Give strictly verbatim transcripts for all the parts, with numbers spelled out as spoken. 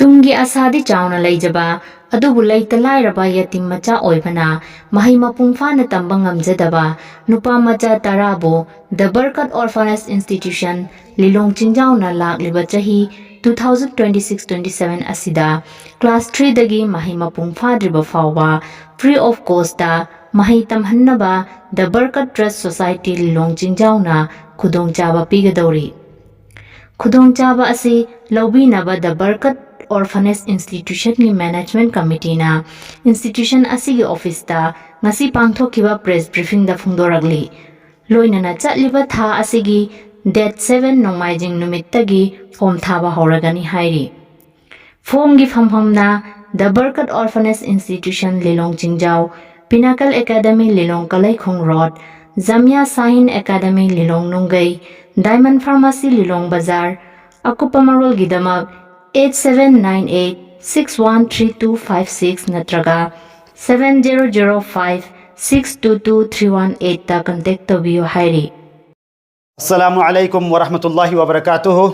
ꯇꯨꯡꯒꯤ ꯑꯁꯥꯗꯤ ꯆꯥꯎꯅ ꯂꯩꯖꯕ, ꯑꯗꯨꯕꯨ ꯂꯩꯇ ꯂꯥꯏꯔꯕ ꯌꯦꯇꯤꯝ ꯃꯆꯥ ꯑꯣꯏꯕꯅ ꯃꯍꯩ ꯃꯄꯨꯡ ꯐꯥꯅ ꯇꯝꯕ ꯉꯝꯖꯗꯕ ꯅꯨꯄꯥ ꯃꯆꯥ ꯇꯔꯥꯕꯨ The Barkat Orphanage Institution, ꯂꯤꯂꯣꯡ ꯆꯤꯡꯖꯥꯎꯅ ꯂꯥꯛꯂꯤꯕ ꯆꯍꯤ two thousand twenty six twenty seven ꯑꯁꯤꯗ class three ꯗꯒꯤ ꯃꯍꯩ ꯃꯄꯨꯡ ꯐꯥꯗ꯭ꯔꯤꯕ ꯐꯥꯎꯕ free of cost ꯇ ꯃꯍꯩ ꯇꯝꯍꯟꯅꯕ The Barkat Trust Society, ꯂꯤꯂꯣꯡ ꯆꯤꯡꯖꯥꯎꯅ ꯈꯨꯗꯣꯡꯆꯥꯕ ꯄꯤꯒꯗꯧꯔꯤ꯫ ꯈꯨꯗꯣꯡꯆꯥꯕ ꯑꯁꯤ ꯂꯧꯕꯤꯅꯕ The Barkat Orphanage Institution ꯒꯤ Management Committee ꯅ institution ꯑꯁꯤꯒꯤ office ꯇ ꯉꯁꯤ ꯄꯥꯡꯊꯣꯛꯈꯤꯕ press briefing ꯗ ꯐꯣꯡꯗꯣꯔꯛꯂꯤ꯫ ꯂꯣꯏꯅꯅ ꯆꯠꯂꯤꯕ ꯊꯥ ꯑꯁꯤꯒꯤ date seven ꯅꯣꯡꯃꯥꯏꯖꯤꯡ ꯅꯨꯃꯤꯠꯇꯒꯤ form ꯊꯥꯕ ꯍꯧꯔꯒꯅꯤ ꯍꯥꯏꯔꯤ꯫ Form ꯒꯤ ꯐꯝꯐꯝꯅ The Barkat Orphanage Institution, ꯂꯤꯂꯣꯡ ꯆꯤꯡꯖꯥꯎ, Pinnacle Academy, Lilong ꯀꯂꯩꯈꯣꯡ Road, Jamia Sahin Academy, Lilong ꯅꯨꯡꯒꯩ, Diamond Pharmacy, Lilong ꯕꯖꯥꯔ꯫ ꯑꯀꯨꯞꯄ ꯃꯔꯣꯜꯒꯤꯗꯃꯛ eight seven nine eight six one three two five six ꯅꯠꯇ꯭ꯔꯒ seven zero zero five six two two three one eight ꯇ contact ꯇꯧꯕꯤꯌꯨ ꯍꯥꯏꯔꯤ꯫ ꯑꯁꯂꯥꯃꯨ ꯑꯂꯥꯏꯀꯨꯝ ꯋꯔꯍꯃꯇꯨꯜꯂꯥꯍꯤ ꯋꯕꯔꯀꯥꯇꯨꯍꯨ꯫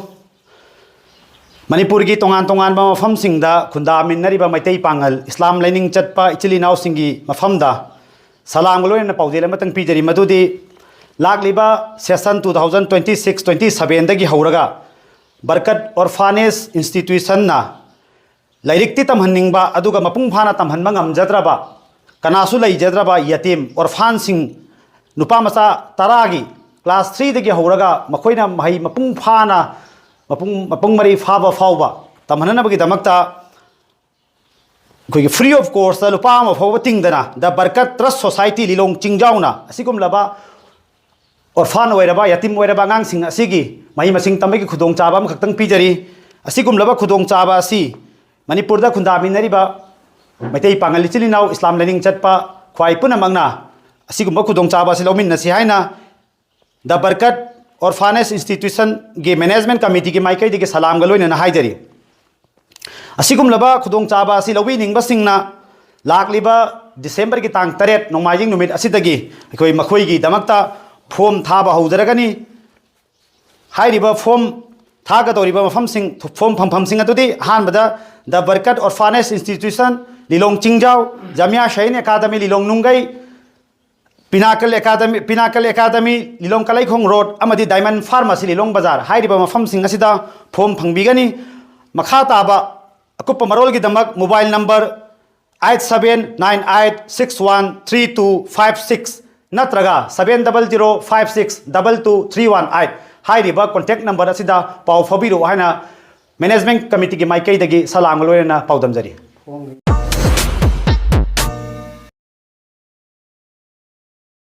ꯃꯅꯤꯄꯨꯔꯒꯤ ꯇꯣꯉꯥꯟ ꯇꯣꯉꯥꯟꯕ ꯃꯐꯝꯁꯤꯡꯗ ꯈꯨꯟꯗꯥꯃꯤꯟꯅꯔꯤꯕ ꯃꯩꯇꯩ ꯄꯥꯉꯜ ꯏꯁꯂꯥꯝ ꯂꯥꯏꯅꯤꯡ ꯆꯠꯄ ꯏꯆꯤꯜ ꯏꯅꯥꯎꯁꯤꯡꯒꯤ ꯃꯐꯝꯗ ꯁꯂꯥꯝꯒ ꯂꯣꯏꯅꯅ ꯄꯥꯎꯖꯦꯜ ꯑꯃꯇꯪ ꯄꯤꯖꯔꯤ꯫ ꯃꯗꯨꯗꯤ ꯂꯥꯛꯂꯤꯕ session two thousand twenty six twenty seven ꯗꯒꯤ ꯍꯧꯔꯒ ꯕꯔꯀꯠ ꯑꯣꯔꯐꯥꯅꯦꯖ ꯏꯟꯁꯇꯤꯇ꯭ꯌꯨꯁꯟꯅ ꯂꯥꯏꯔꯤꯛꯇꯤ ꯇꯝꯍꯟꯅꯤꯡꯕ ꯑꯗꯨꯒ ꯃꯄꯨꯡ ꯐꯥꯅ ꯇꯝꯍꯟꯕ ꯉꯝꯖꯗ꯭ꯔꯕ, ꯀꯅꯥꯁꯨ ꯂꯩꯖꯗ꯭ꯔꯕ ꯌꯇꯤꯝ ꯑꯣꯔꯐꯥꯟꯁꯤꯡ ꯅꯨꯄꯥ ꯃꯆꯥ ꯇꯔꯥꯒꯤ class three ꯗꯒꯤ ꯍꯧꯔꯒ ꯃꯈꯣꯏꯅ ꯃꯍꯩ ꯃꯄꯨꯡ ꯐꯥꯅ, ꯃꯄꯨꯡ, ꯃꯄꯨꯡ ꯃꯔꯩ ꯐꯥꯕ ꯐꯥꯎꯕ ꯇꯝꯍꯟꯅꯕꯒꯤꯗꯃꯛꯇ ꯑꯩꯈꯣꯏꯒꯤ free of cost ꯇ ꯂꯨꯄꯥ ꯑꯃ ꯐꯥꯎꯕ ꯇꯤꯡꯗꯅ The Barkat Trust Society, ꯂꯤꯂꯣꯡ ꯆꯤꯡꯖꯥꯎꯅ ꯑꯁꯤꯒꯨꯝꯂꯕ ꯑꯣꯔꯐꯥꯟ ꯑꯣꯏꯔꯕ, ꯌꯇꯤꯝ ꯑꯣꯏꯔꯕ ꯑꯉꯥꯡꯁꯤꯡ ꯑꯁꯤꯒꯤ ꯃꯍꯩ ꯃꯁꯤꯡ ꯇꯝꯕꯒꯤ ꯈꯨꯗꯣꯡꯆꯥꯕ ꯑꯃꯈꯛꯇꯪ ꯄꯤꯖꯔꯤ꯫ ꯑꯁꯤꯒꯨꯝꯂꯕ ꯈꯨꯗꯣꯡꯆꯥꯕ ꯑꯁꯤ ꯃꯅꯤꯄꯨꯔꯗ ꯈꯨꯟꯗꯥꯃꯤꯟꯅꯔꯤꯕ ꯃꯩꯇꯩ ꯄꯥꯉꯜ ꯏꯆꯤꯜ ꯏꯅꯥꯎ ꯏꯁꯂꯥꯝ ꯂꯥꯏꯅꯤꯡ ꯆꯠꯄ ꯈ꯭ꯋꯥꯏ ꯄꯨꯝꯅꯃꯛꯅ ꯑꯁꯤꯒꯨꯝꯕ ꯈꯨꯗꯣꯡꯆꯥꯕ ꯑꯁꯤ ꯂꯧꯃꯤꯟꯅꯁꯤ ꯍꯥꯏꯅ The Barkat Orphanage Institution ꯒꯤ Management Committee ꯒꯤ ꯃꯥꯏꯀꯩꯗꯒꯤ ꯁꯂꯥꯝꯒ ꯂꯣꯏꯅꯅ ꯍꯥꯏꯖꯔꯤ꯫ ꯑꯁꯤꯒꯨꯝꯂꯕ ꯈꯨꯗꯣꯡꯆꯥꯕ ꯑꯁꯤ ꯂꯧꯕꯤꯅꯤꯡꯕꯁꯤꯡꯅ ꯂꯥꯛꯂꯤꯕ December ꯒꯤ ꯇꯥꯡ ꯇꯔꯦꯠ ꯅꯣꯡꯃꯥꯏꯖꯤꯡ ꯅꯨꯃꯤꯠ ꯑꯁꯤꯗꯒꯤ ꯑꯩꯈꯣꯏ ꯃꯈꯣꯏꯒꯤꯗꯃꯛꯇ form ꯊꯥꯕ ꯍꯧꯖꯔꯒꯅꯤ꯫ ꯍꯥꯏꯔꯤꯕ form ꯊꯥꯒꯗꯧꯔꯤꯕ ꯃꯐꯝꯁꯤꯡ, ꯐꯣꯝ ꯐꯪꯐꯝꯁꯤꯡ ꯑꯗꯨꯗꯤ ꯑꯍꯥꯟꯕꯗ The Barkat Orphanage Institution, ꯂꯤꯂꯣꯡ ꯆꯤꯡꯖꯥꯎ, Jamia Shahin Academy, Lilong Nunggei, Pinnacle Academy, Pinnacle Academy, Lilong Kaleikhong road ꯑꯃꯗꯤ Diamond Pharmacy, ꯂꯤꯂꯣꯡ ꯕꯖꯥꯔ ꯍꯥꯏꯔꯤꯕ ꯃꯐꯝꯁꯤꯡ ꯑꯁꯤꯗ ꯐꯣꯝ ꯐꯪꯕꯤꯒꯅꯤ꯫ ꯃꯈꯥ ꯇꯥꯕ ꯑꯀꯨꯞꯄ ꯃꯔꯣꯜꯒꯤꯗꯃꯛ mobile number eight seven nine eight six one three two five six ꯅꯠꯇ꯭ꯔꯒ seven double zero five six double two three one eight ꯍꯥꯏꯔꯤꯕ ꯀꯣꯟꯇꯦꯛ ꯅꯝꯕꯔ ꯑꯁꯤꯗ ꯄꯥꯎ ꯐꯥꯎꯕꯤꯔꯛꯎ ꯍꯥꯏꯅ ꯃꯦꯅꯦꯖꯃꯦꯟꯠ ꯀꯃꯤꯇꯤꯒꯤ ꯃꯥꯏꯀꯩꯗꯒꯤ ꯁꯂꯥꯝꯒ ꯂꯣꯏꯅꯅ ꯄꯥꯎꯗꯝꯖꯔꯤ꯫